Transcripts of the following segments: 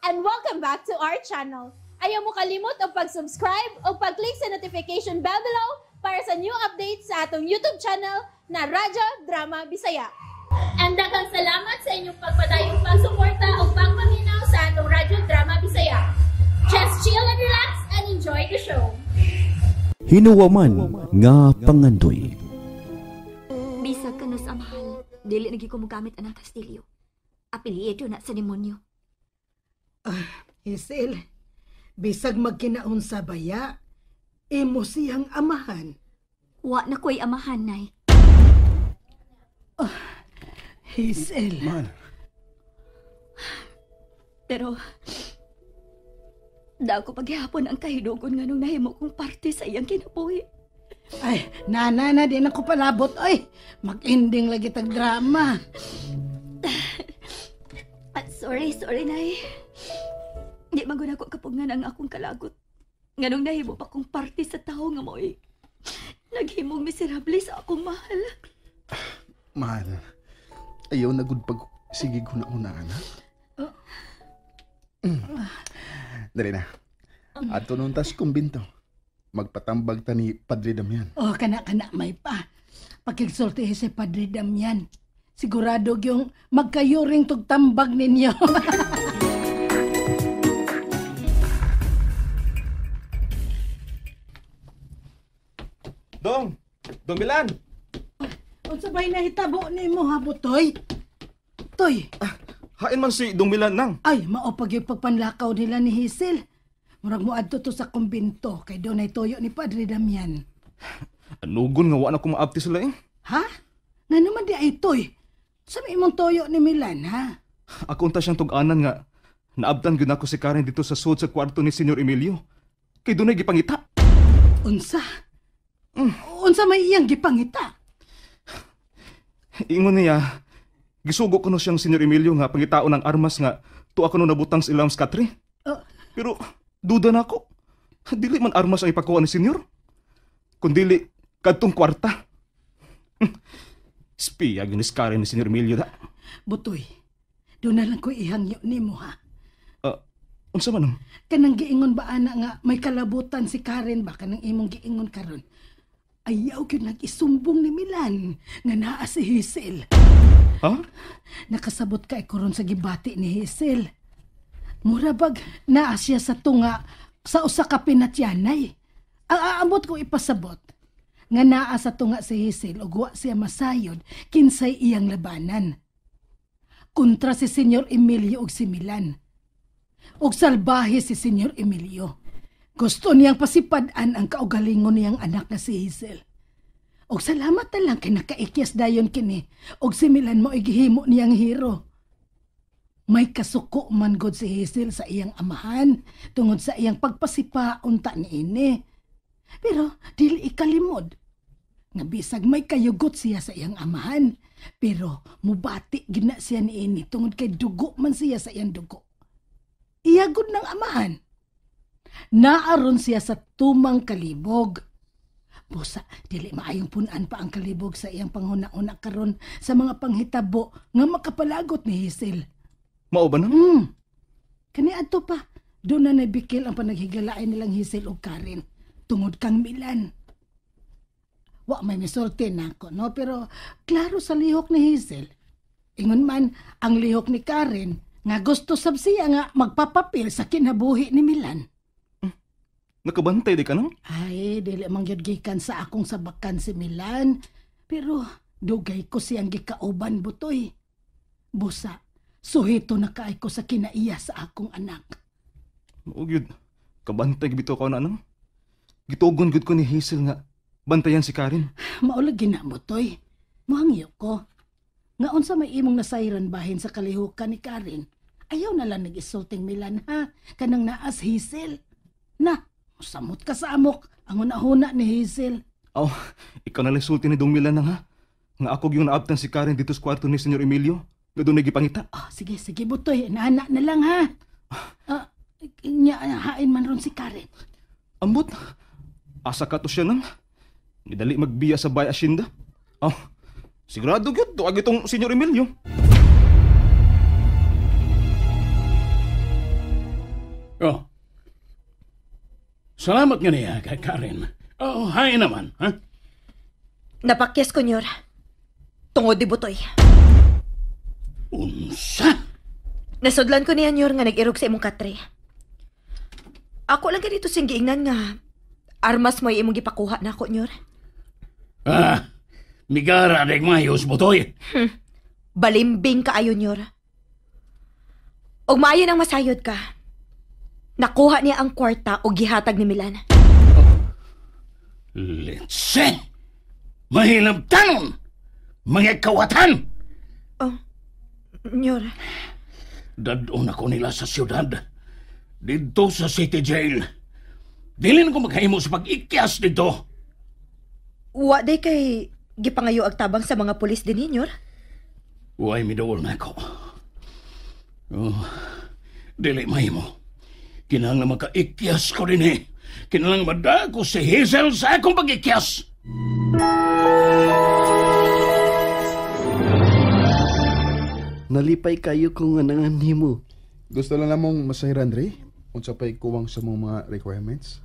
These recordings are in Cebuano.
And welcome back to our channel. Ayaw mo kalimot og pag-subscribe o pag-click sa notification bell below para sa new updates sa atong YouTube channel na Radyo Drama Bisaya. And daghang salamat sa inyong pagpadayong pagsuporta o pagpaminaw sa atong Radyo Drama Bisaya. Just chill and relax and enjoy the show. Hinuwaman nga pangandoy. Bisag ka sa mahal, dili na gyud ko mogamit anang kastilyo. Apelyido na sa demonyo. Hazel, bisag magkinaon sa baya, imo siyang amahan. Wa na ko'y amahan, Nay. Hazel. Man. Pero, dako paghihapon ang kahidugon nga nung nahimo kong parte sa iyang kinabuhi. Ay, nana na, di na ko palabot. Ay, mag-ending lagi tag drama. Sorry, sorry, Nay. Di man gud ako kapugnan ang akong kalagot. Nganong nahimo pa kong parte sa tawo nga mo'y naghimong miserable sa akong mahal. Mahal, ayaw na gud pag sige guna-una, anak. Dali na. Ato nun tas kumbinto. Magpatambag ta ni Padre Damian. Oh, kana-kana may pa. Pakigsulti si Padre Damian. Sigurado yung magkayuring tugtambag ninyo. Dong! Dong Milan! Unsa ba'y nahitabo nimo ha, Butoy? Toy! Hain man si Dong Milan nang. Ay, mao pag yung pagpanlakaw nila ni Hazel. Murag mo adto to sa kumbinto kay doon ay toyo ni Padre Damian. Anugon nga wa na ko maabti sila eh. Ha? Nga naman di ay toy. Sa may imong toyo ni Milan, ha? Ako unta siyang tug-anan nga naabtan gyud nako si Karen dito sa sud sa kwarto ni Senyor Emilio. Kay dunay gipangita. Unsa? Unsa may iyang gipangita? Ingon niya, gisugo ko no siyang Senyor Emilio nga pangitaon ng armas nga tuwa ko no nabutang sa ilang skatri. Pero duda na ako. Dili man armas ang ipakuha ni Senyor. Kundili kadtong kwarta. Spiya gyud ni Karen ni Senyor Emilio da. Butoy, doon na lang ko ihangyo nimo ha. Unsa man ang? Kanang giingon ba ana nga may kalabutan si Karen ba kanang imong giingon karon? Ayaw gyud nag-isumbong ni Milan nga naa si Hazel. Ha? Nakasabot ka karon sa gibati ni Hazel. Mura bag naa siya sa tunga sa usa ka pinatyanay. Ang aambot ko ipasabot nga naa sa tunga si Hazel ug wa siya masayod kinsay iyang labanan. Kontra si Senyor Emilio ug si Milan. Ug salbahe si Senyor Emilio. Gusto niyang pasipad-an ang kaugalingon niyang anak na si Hazel. Og salamat na lang kay nakaikyas dayon kini og si Milan mo igihimo niyang hero. May kasuko man god si Hazel sa iyang amahan tungod sa iyang pagpasipa unta niini. Pero dili ikalimod. Nga bisag may kayugot siya sa iyang amahan, pero mubati gina siya niini tungod kay dugo man siya sa iyang dugo. Iyagod ng amahan. Naaron siya sa tumang kalibog. Busa, dili maayong punan pa ang kalibog sa iyang panghuna-una karon sa mga panghitabo nga makapalagot ni Hazel. Mao ba na? Kani adto pa, doon na nabikil ang panaghigalain nilang Hazel ug Karen tungod kang Milan. Wa may misulti nako, no? Pero klaro sa lihok ni Hazel. Ingon man ang lihok ni Karen nga gusto sab siya nga magpapapil sa kinabuhi ni Milan. Nakabantay di ka no? Ay, dili man gyud gikan sa akong sabakan si Milan. Pero dugay ko siyang gikauban, Butoy. Busa, suhito na kaay ko sa kinaiya sa akong anak. Mao gyud, kabantay bitaw ka na nang. Gitugon gyud ko ni Hazel nga bantayan si Karen. Maulag gina, Butoy. Muhangyo ko. Nga unsa may imong nasayran bahin sa kalihukan ni Karen. Ayaw na lang nag-isulting Milan ha. Kanang naas Hazel. Na, samot ka sa amok. Ang una-huna ni Hazel. Oh, ikaw na lang sulti ni Dong Milan na nga. Nga ako yung naabtan si Karen dito sa kwarto ni Senyor Emilio. Nga doon nagipangita. Oh, sige, sige, Butoy. Inaana na lang ha. Hain man ron si Karen. Ambot, asa ka to siya nang. Nidali magbiya sa bay asyenda. Oh, sigurado gyud tuag itong Senyor Emilio. Salamat nga niya, Karen. Oh, hay naman, ha? Napakyas ko, Nyor. Tungod di Butoy. Unsa? Nasudlan ko niya, Nyor, nga nag-irog sa imong katre. Ako lang ganito sing giingnan nga armas mo imong gipakuha na ako, Nyor. Ah, migara deg mayos, Butoy. Balimbing kaayo, Nyor. Og maayo nang masayod ka. Nakuha niya ang kwarta o gihatag ni Milan. Litse! Mahilabtanon! Mga kawatan! Oh, Nyor. Dadon ako nila sa siyudad. Dito sa city jail. Dili na ko maghimo sa pag-ikyas dito. Wa day kay gipangayo ag tabang sa mga pulis din, Nyor. Way miduol na ako. Oh, dili mahimo. Kinahanglan makaikyas ko din eh. Kinahanglan madako si Hazel sa akong pag-ikyas. Nalipay kayo kung anangan nimo. Gusto lang namong masahiran, Dre. Unsa pa'y kuwang sa mga requirements?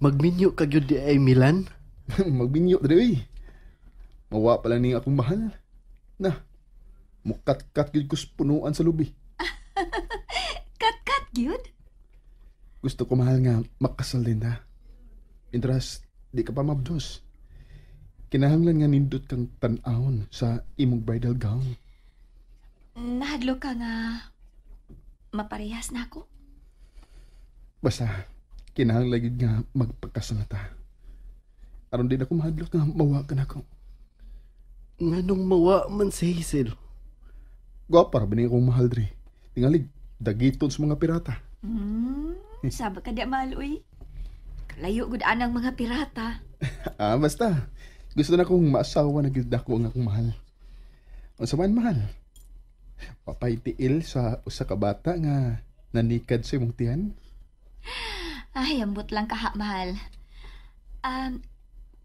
Magminyo ka gyud di ay Milan? Magminyo, Dre, uy. Mawa pala ning akong mahal. Na, mukat-kat gyud kus punuan sa lubi. Kat-kat gyud? Gusto ko mahal nga makasal din ta. Interest, di ka pa mabdos. Kinahanglan nga nindot kang tan-awon sa imong bridal gown. Nahadlo ka nga maparehas na ako? Basta, kinahanglan gyud nga magpakasal na ta. Aron din ako mahadlok nga mawa ka na ako. Nganong mawa man si Hazel? Gwapa ra ba niya akong mahal, Dre? Tingalig, dagiton sa mga pirata. Saba ka di mahal, uy. Kalayo gud anang mga pirata. Ah, basta. Gusto na akong maasawa na gyud ako ang akong mahal. Unsa man, mahal? Papay tiil sa usa ka bata nga nanikad sa imong tiyan? Ay, ambot lang kaha, mahal.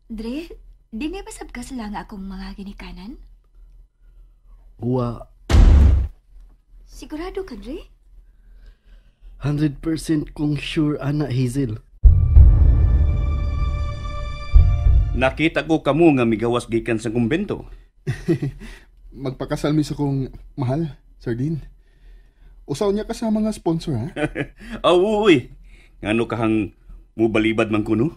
Dre, di niya basab ka sila nga akong mga ginikanan? Wa. Sigurado ka, Dre? 100% kong sure, ana Hazel. Nakita ko kamo nga migawas gikan sa kumbento. Magpakasal mi sa kong mahal, Sir Dean. Usaw niya ka sa mga sponsor, ha? Aw, uy. Ngano kahang mubalibad man kuno?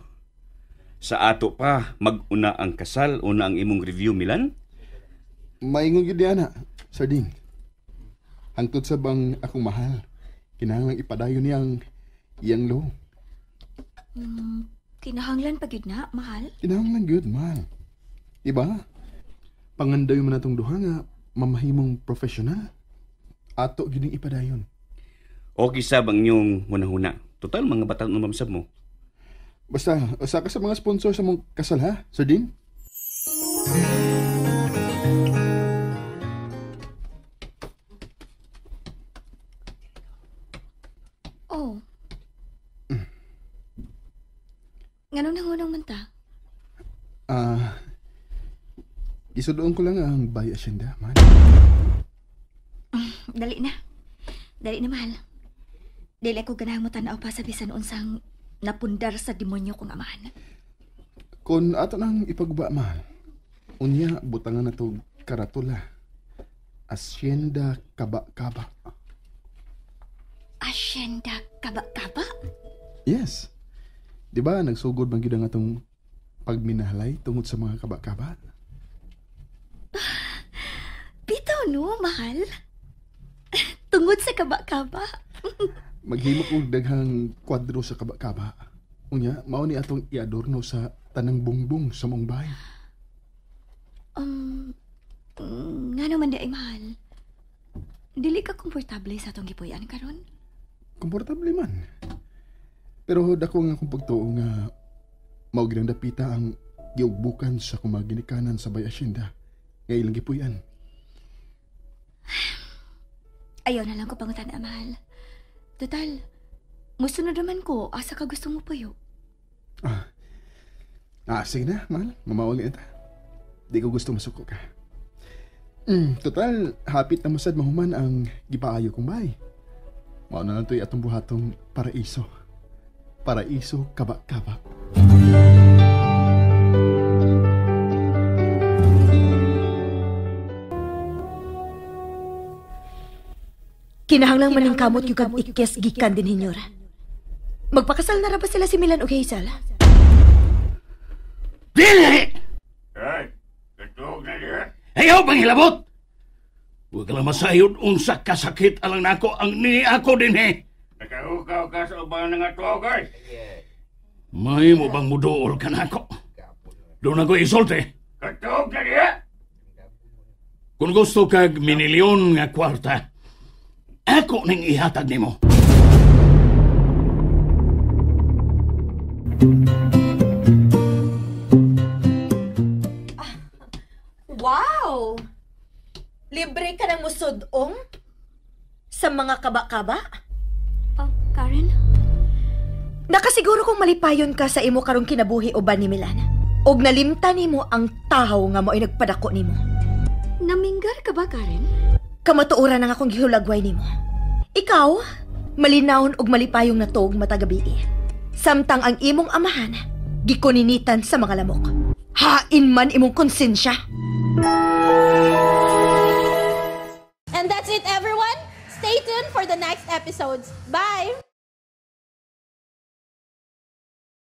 Sa ato pa, mag-una ang kasal, una ang imong review, Milan? Maingon gyud ana, Sir Dean. Hangtod sa bang akong mahal, kinahanglan ipadayon niyang iyang law. Kinahanglan pa gyud na, mahal? Kinahanglan gyud, mahal. Diba? Pangandayo man natong duha nga mamahimong professional. Ato gyud ning ipadayon. Okay sab ang inyong hunahuna. Total mga bata no mamsab mo. Basta, usa ka sa mga sponsor sa mong kasal, ha, Sir Dean? Oh. Nganong nangunong man ta? Isudoon ko lang ang Bay Hacienda, man. Dali na. Dali na, mahal. Dili ako ganahang mo tanaw pa sa bisan unsang napundar sa demonyo kong amahan. Kung ato nang ipagba, mahal, unya butangan na to karatula. Hacienda Kaba-Kaba. Hacienda Kaba-Kaba? Yes. Di ba nagsugod man gyud ang atong pagminahalay tungod sa mga kaba-kaba? Bitaw no, mahal. Tungod sa kaba-kaba. Maghimo og daghang kwadro sa kaba-kaba. Unya, mao ni atong iadorno sa tanang bungbong sa mong bahay. Ngano man di ay mahal. Dili ka komportable sa atong gipuy-an karon? Komportable man. Pero dako nga akong pagtuo nga mao gyud ang dapita ang giugbukan sa kumaginikanan sa Bay Hacienda nga ilang gipuy-an. Ayaw na lang ko pangutan, mahal. Total, musunod naman ko asa ka gusto mo puyo. Sige na, mahal. Mamauli na ta. Di ko gusto masuko ka. Total, hapit na masad mahuman ang gipaayo kong bahay. Mao na lang to'y atong buhatong paraiso. Paraiso Kaba-Kaba. Kinahanglang maningkamot yung kag ikes gikan din hinyor. Magpakasal na ra ba sila si Milan o Hazel? Dili! Ay, katog na diha. Ayaw bang hilabot? Huwag ka lang masayod unsa kasakit alang nako ang ni ako din eh. Nakahukaw ka sa uban nga tuog, ay. May mo bang muduol ka nako? Doon ako isulti. Katog na diha. Kung gusto kag minilyon nga kwarta, ako ning ihatag nimo. Wow! Libre ka ng musudong sa mga kaba-kaba? Oh, Karen? Nakasiguro kong malipayon ka sa imo karong kinabuhi uban ni Milan. Og nalimta nimo ang tahaw nga mo'y nagpadako nimo. Naminggar ka ba, Karen? Kamatuoran ang akong gihulagway nimo. Ikaw, malinawon og malipayong natuog matagabi. Samtang ang imong amahan, gikuninitan sa mga lamok. Hain man imong konsensya. And that's it, everyone. Stay tuned for the next episodes. Bye!